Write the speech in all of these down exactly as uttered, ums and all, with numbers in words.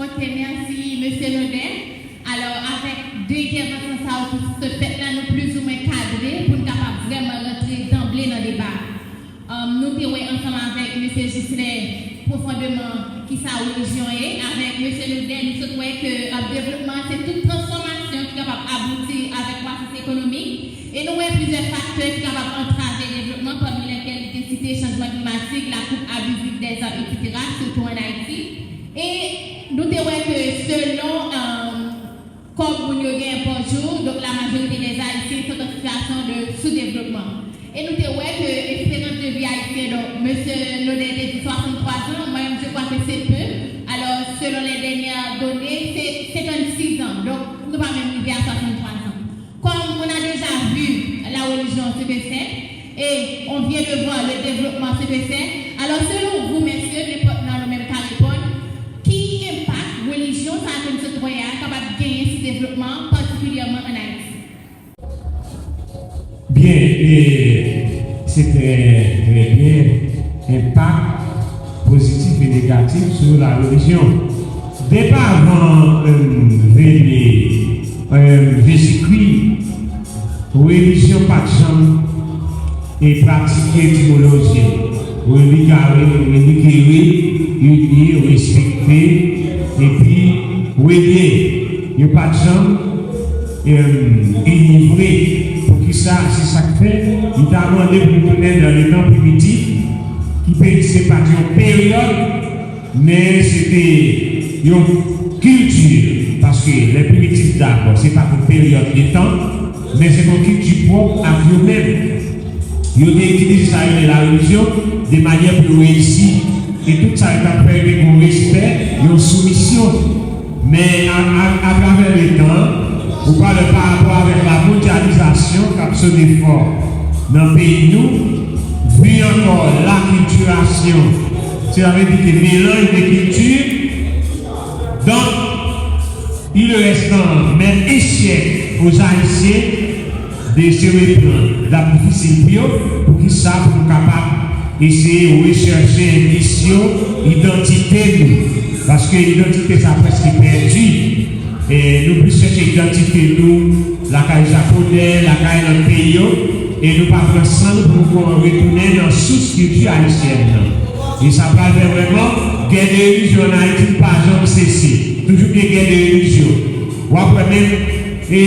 Ok, mèsi, mesye Noden. Alò, avèk de entèvansyon sa yo ki sot fèt la, nou plizoumwen kadre pou n kapab vrèman rantre danble nan deba a. Um, nou te wè ansanm avèk mesye Ghislain pwofondeman kisa relijyon ye. Avèk mesye Noden, nou sot wè ke, uh, devlopman se tout transfòmasyon ki kapab abouti avèk kwasans ekonomik. E nou wè plizyè faktè ki kapab antrave devlopman, pami lèkèl li te site chanjman klimatik, lakoup abiziv dèzab, etsetera, sitou ann Ayiti. E nou te wè ke selon, um, kòb moun yo genyen pa jou, donk la majorite dè Ayisyen se an sitiyasyon de soudevlopman. E nou te wè ke esperans de vi ayisyen, donk, mesye Noden te di swasanntwa zan, mwen menm, je crois que c'est peu. Alò, selon les dernières données, se senkannsis zan. Donk, nou pa menm rive a swasanntwa zan. Comme on a déjà vu la religion ce que c'est, et on vient de voir le développement ce que c'est, alors selon vous, messieurs, n'importe nan nou menm ka reponn, ki enpak relijyon sa ke nou sot wè a kapab genyen sou devlopman, patikilyèman ann Ayiti? Byen, e se trè, trè byen, enpak pozitif e negatif sou la relijyon. Depi avan, e, vini, e, Jezikri, relijyon pa t janm e pratike etimolojik, religare, religere, ini, respekte, epi revye. Yo pa t janm, em, ini vre. Poukisa? Se sa k fè li ta mande pou nou tounen nan letan primitif, ki pe-, se pa t yon peryòd, men se te yon kilti, paske lè primitif, dakò, se pa t yon peryòd de tan, men se t yon kilti pwòp ak yo menm. Yo te itilize sa yo rele la relijyon de manyè pou yo reyisi. E tout sa yo t ap fè, yo te gen yon respè, yon soumisyon. Men a, a, atravè letan, ou pale pa rapò avèk la mondyalizasyon k ap sone fò nan peyi nou, vi ankò lakiltirasyon, sètadi ke melanj de kilti. Donk, il reste maintenant un siècle aux Haïtiens de se reprendre. L ap difisil pou yo, poukisa? Pou nou kapab eseye rechèche endis yo, idantite nou. Paske idantite sa prèske pèdi. E nou plis chèche idantite nou lakay Japonè, lakay lòt peyi yo, e nou pa pran san nou pou nou retounen nan sous kilti ayisyèn nan. E sa pral fè vrèman gè de relijyon ann Ayiti pa janm sese. Toujou gen gè de relijyon. W ap wè menm, e,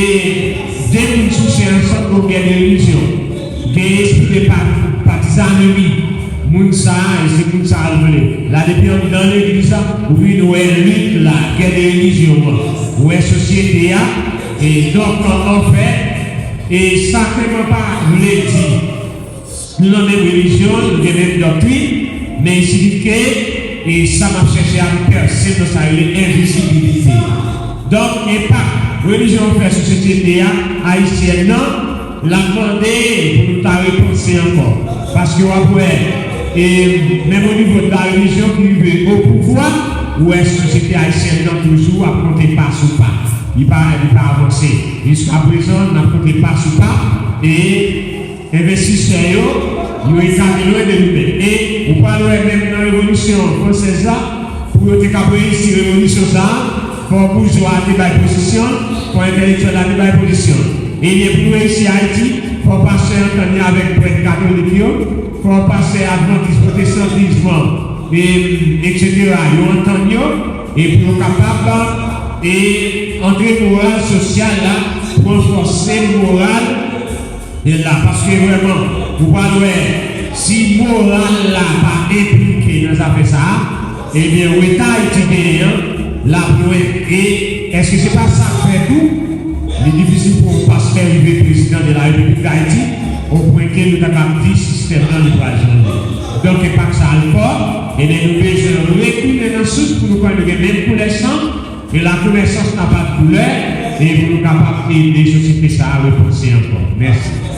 de moun sou chen ansanm gon gè de relijyon. Gen espri de pa-, patizanri. Moun sa a, e se moun sa a l vle. La, depi anndan legliz la, ou vin wè lit la, gè de relijyon an. Ou wè sosyete a, e donk, anfèt, e sakreman pa vle di nou nan menm relijyon, nou gen menm doktrin, men i sifi ke, e sa m ap chèche a, m pèse nan sa yo rele envizibilite. Donk, enpak relijyon an fè sou sosyete a, ayisyèn nan, l ap mande pou nou ta repanse ankò. Paske w ap wè, e menm o nivo de la relijyon ki rive o pouvwa, ou wè sosyete ayisyèn nan toujou ap konte pa sou pa. Li pa, li pa avanse. Jiskaprezan, n ap konte pa sou pa. E envestisè yo, yo ekate lwen de nou menm. E ou pral wè menm nan revolisyon fransèz la, pou yo te kab reyisi revolisyon sa a, fò boujwa a te bay pozisyon, fò entèlektyèl la te bay pozisyon. Ebyen, pou nou reyisi Ayiti, fò pastè antann li avèk prèt katolik yo, fò pastè advantis, pwotestantis, e, etsetera, yo antann yo, e pou yo kapab, e, antre moral sosyal la, pou ranfòse moral de la, paske vrèman, ou pral wè, si moral la pa enplike nan zafè sa a, ebyen, reta Ayiti genyen an, l ap lwen. E èske se pa sa k fè tou, li difisil pou yon pastè rive prezidan de la Repiblik d Ayiti, opwen ke nou ta kab di sistèm nan li pral chanje? Donk, enpak sa a l fò, ebyen, nou bezwen retounen nan sous pou nou kwè nou gen menm koulè san, e la connaissance n'a pas de couleur, e pou nou kapab ede sosyete sa a repanse ankò. Mèsi.